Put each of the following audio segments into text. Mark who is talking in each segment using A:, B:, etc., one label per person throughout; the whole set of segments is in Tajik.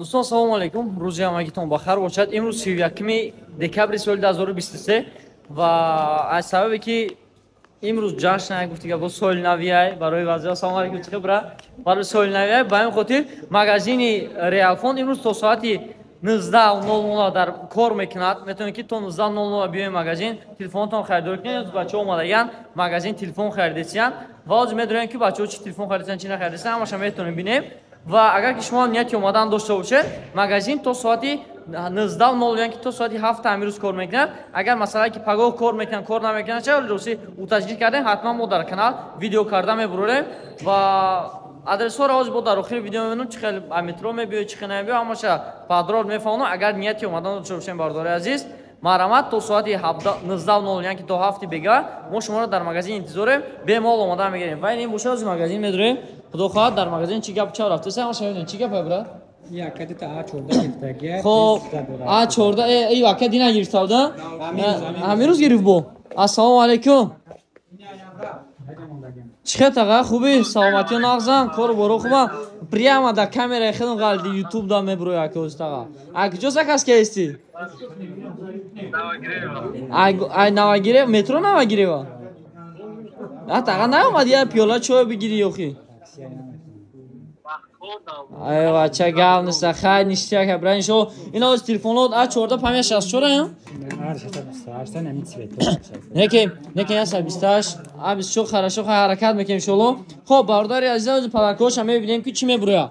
A: Дӯстон, салому алайкум. Рӯзи ҳамагитон бахайр бошад. Имрӯз 31 декабри соли 2023 ва аз сабабе ки имрӯз ҷашн гуфтига бо соли навиай барои вазира. Салому алайкум, чӣ хабар? Барои соли навиай ба ҳамин хотир магазини Реалфон имрӯз то соати 19:00 дар кор мекунад. Метавонед ки то 19:00 биёед магазин, телефонотон харидорӣ кунед. Бачаҳо омадагиянд магазин, телефон харидесиянд ва ҳозир медонем ки бачаҳо чӣ телефон харидесиянд, чӣ нахаридесиянд, ҳамаша метавонем бинем. Ва агар ки шумо нияти омадан дошта бошед, магазин то соати 19:00, яъне ки то соати 7 амирӯз кор мекунад. Агар масалан ки пагоҳ кор мекунанд, кор намекунанд, ча рости утаждид кардем, ҳатман мо дар канал видео карда мебурорем ва адресҳоро ҳозир бо дар охири видео мебинем, чӣ хел метро мебиёед, чӣ хел намебиёед, ҳамаша подробно мефаҳмонам. Агар нияти омадан дошта бошем, бародари азиз, марҳамат, то соати 19:00, яъне ки то 7 бега мо шуморо дар магазин интизорем, бемол омода мегирем. Ва ин бошад, ҳозир магазин медурем. Худо хоҳад, дар магазин чӣ гап чав рафтеса, ҳамаша мебинем. Чӣ гап брат? Хоб, А14 эй ака дина гирифта буда? Ҳамин рӯз гирифт бо. Ассалому алайкум. Чӣ хел таға, хубӣ? Саломатиё нағзан, кору боро хуба? Прямо дар камераи хелм ғалди YouTube да мебурӯй ака ҳоз таға. А куҷо заказ кардисти? Ай Навагирева, метро Навагирева? А таға наомад я пиёла чой бигирӣ охи? Ай бача, гап нест, хайр ништяк бра иншо. Ин ҳоз телефонот А14 564 ам? Неки, неки 128, А24 хорошо, хай ҳаракат мекунем иншоалло. Хоб, бародари азиз, ҳозир подаркоша мебинем ки чӣ мебурӯяд.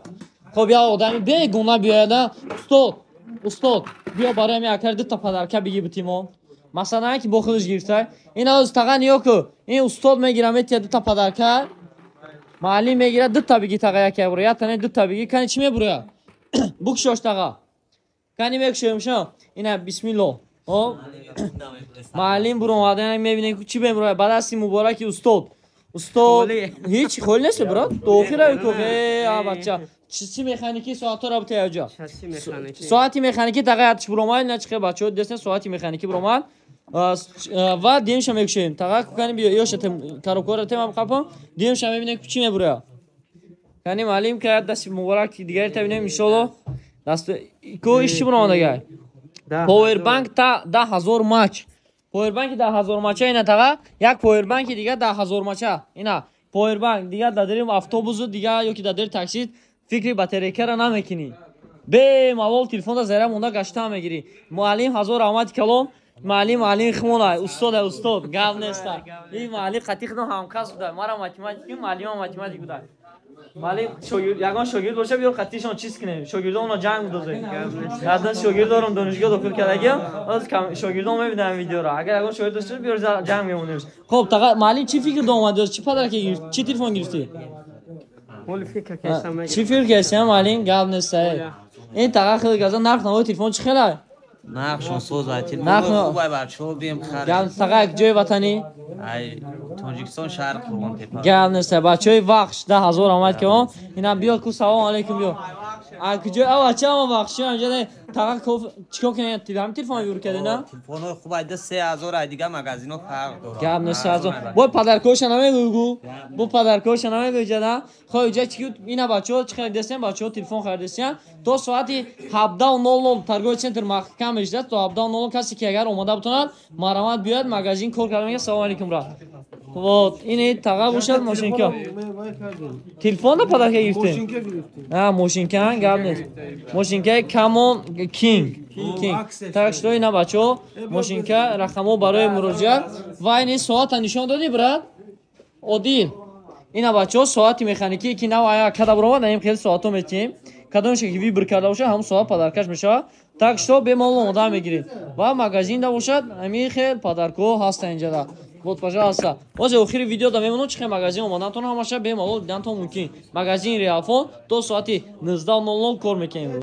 A: Хоб, як одами бегуна биёяда. Устод, устод, биё барои ҳамин акари дута подарка бигӣ бутӣ мо. Масалан ки бо худаш гирифта. Ин ҳоз таға ниё ку. Ин устод мегира, метия дута подарка. Маълим мегирад, дута бигӣ таға, яке буро, як тане дута бигӣ. Кани чӣ мебурӯяд? Букшош таға. Кани мекушоем шо. Ина бисмилло. О, маълим буромада, мебинем ки чӣ мебурӯяд. Ба дасти мубораки устод. Устод, ҳеч холи нест брат? То охира ку. Э, а бача. Чиси механики соатҳоро бутая ҷо. Соати механики таға ятиш буромад, ина чӣ бачаҳо десен соати механики буромад. Ва димша мекушоем. Таға кани биё, ёша коробкаро темам қапам. Димша мебинем ки чӣ мебурӯяд. Кани маълим ка дасти муборак дигари та бинем иншоалло. Даст ко иш чӣ буромадагай? Powerbank та 10000 мач. Powerbank 10000 мача ина таға, як powerbank дига 10000 мача. Ина powerbank дига дар дери автобусу дига ё ки дар дери такси фикри батарейкаро намекунӣ. Бемалол телефонда зара монда гашта мегирӣ. Муаллим ҳазор раҳмати калом. Маълим маълим химона, устод устод, гап неста. Ин маълим қатӣ худам ҳамкас буда. Мара математик, маълимам математик буда. Маълим шогирд, ягон шогирд боша биёр қатишон чиз кунем. Шогирдонро ҷанг будозем. Ядан шогирд дорам, донишгоҳ дохил кардагиам. Ҳозир шогирдон мебинам видеоро. Агар ягон шогирд дошта биёр ҷанг мемонем. Хоб, таға маълим чӣ фикр омад? Чӣ подарка гирифт? Чӣ телефон гирифтӣ? Чӣ фикр кардӣ, маълим? Гап неста. Ин таға хеле газа нарх навои телефон чӣ хелай?
B: Нархшон соза, телефон хубай, бачаҳо бием харем.
A: Гап таға як ҷои ватанӣ?
B: Ай Тоҷикистон, шаҳр Қурғонтепа.
A: Гап нест, бачаҳои Вахш 10000 омад ки он. Ина биё ку, салом алейкум, биё. А куҷо? А бача ама Вахши анҷа таға чикор кунед? Ҳам телефон юр кардед, на?
B: Телефонҳои хубай, 3000 ай дига магазинҳо фарқ дорад.
A: Гап нест, 3000. Бо подаркоша намегӯй гу. Бо подаркоша намегӯй ҷада. Хо иҷа чӣ ина бачаҳо чӣ харидесен? Бачаҳо телефон харидесен. То соати 17:00 торговый центр маҳкам мешавад. То 17:00 касе ки агар омода бутонад, марҳамат биёяд магазин кор карда мегӯяд. Салом алейкум, брат. Вот, ин таға бошад мошинка. Телефонда подарка гирифтем? А, мошинка, гап нест. Мошинкаи Камон Кинг. Кинг. Так что ина бачаҳо, мошинка рақамҳо барои муроҷиат. Ва ин соата нишон додӣ, брат? Одил. Ина бачаҳо соати механикӣ ки нав ая када буромад, ин хеле соатҳо метиҳем. Кадомеше ки вибр карда бошад, ҳамон соат подаркаш мешавад. Так что бемалол омода мегиред. Ва магазинда бошад, ҳамин хел подаркҳо ҳастанд инҷада. Вот, пожалуйста. Ҳозир охири видео да мемонам, чӣ хел магазин омадантон ҳамаша бемалол дидантон мумкин. Магазин Реалфон то соати 19:00 кор мекунем.